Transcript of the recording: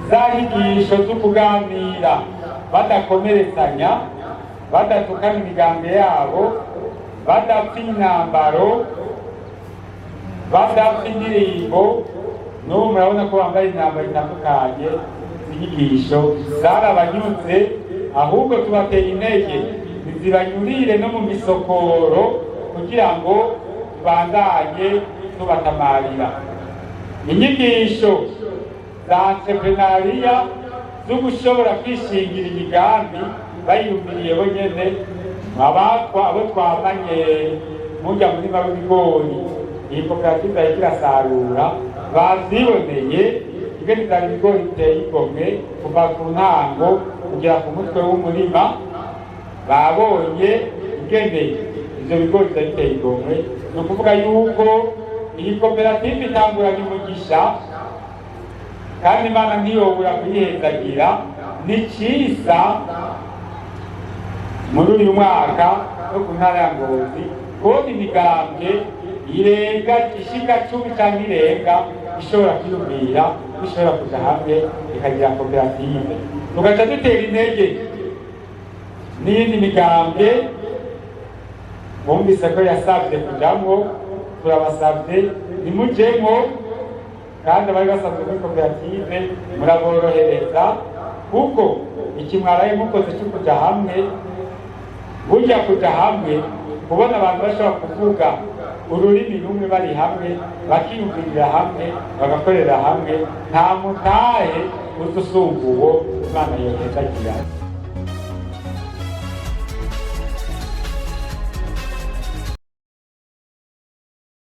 Za nyigisho zo kuganira badakomeretsanya, badatukana imigambi yabo, badapfa imyambaro, badapfa indirimbo. N'ubu murabona ko bambaye imyambaro itandukanye. Inyigisho zarabanyuze, ahubwo tubateye intege ntizibanyurire no mu misokoro kugira ngo tubandanye tubatamarira. Inyigisho za entrepreneuriat zo gushobora kwishingira imigambi bayiyumviriye bo nyene, abatwa abo twamanye mujya murima w'ibigori iyi koperative yariko irasarura, bavyiboneye ingene vyari ibigori biteye igomwe kuva ku ntango kugera ku mutwe w'umurima. Babonye ingene ivyo bigori vyari biteye igomwe. Ni ukuvuga yuko iyi koperative itanguranye umugisha, kandi Imana ntiyobura kuyihezagira. Ni ciza muri uyu mwaka no ku ntara ya Ngozi kubona imigambwe irenga ishika 10 canke irenga ishobora kwiyumvira, ishobora kuja hamwe ikagira koperative. Tugaca dutera intege n'iyindi migambwe bumvise ko yasabye kujamwo. Turabasabye ntimujemwo, kandi abari basanzwe muri koperative muraborohereza, kuko iki mwaraye mukoze cyo kuja hamwe, burya kuja hamwe, kubona abantu bashobora kuvuga ururimi rumwe bari hamwe, bakiyumvirira hamwe, bagakorera hamwe, nta mutahe uza usumba uwo. Imana yohezagira.